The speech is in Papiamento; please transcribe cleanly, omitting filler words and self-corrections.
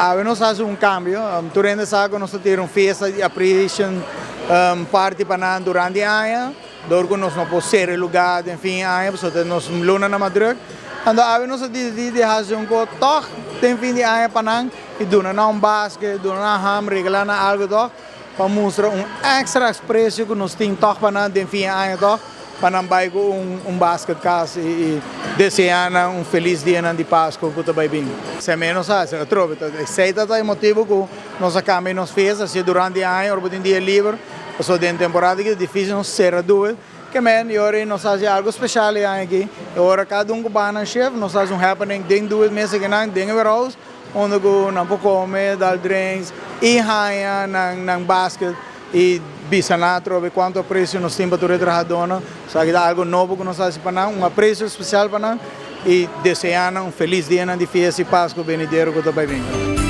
Awe nos a hasi un kambio. Tur hende sa ku nos ta tira un fiesta di appreciation party pa nan durante aña. Dor ku nos no por sera e lugá den fin di aña pasobra ta nos lunanan mas drùk. Anto awe nos a disidí di hasi un kos tòg den fin di aña pa nan i duna nan un basket, duna nan ham, regalá nan algu tòg pa mustra un èkstra apresio ku nos tin tòg pa nan den fin di aña tòg pa nan bai ku un basket kas i deseá nan un felis dianan di Pasku ku ta bai bin. Semé nos a hasi atrobe. Esei ta ta e motibu ku nos a kambia nos fiesta si durante aña ora bo tin dia liber. Pasobra den temporada aki ta dificil nos cera doet. Ke men y ora nos haci algo special e aña aki. E ora cada un cu baha nan shift nos haci un happening den doet mes akinan den e warehouse unda cu nan por come, dal drinks y haña nan nan basket y bisa nan atrobe cuanto aprecio nos tin pa tur e trahadornan. Esaki ta algo nobo cu nos haci pa nan, un aprecio special pa nan y desea nan un feliz dianan di fiesta y Pascu benidero cu ta bay bin.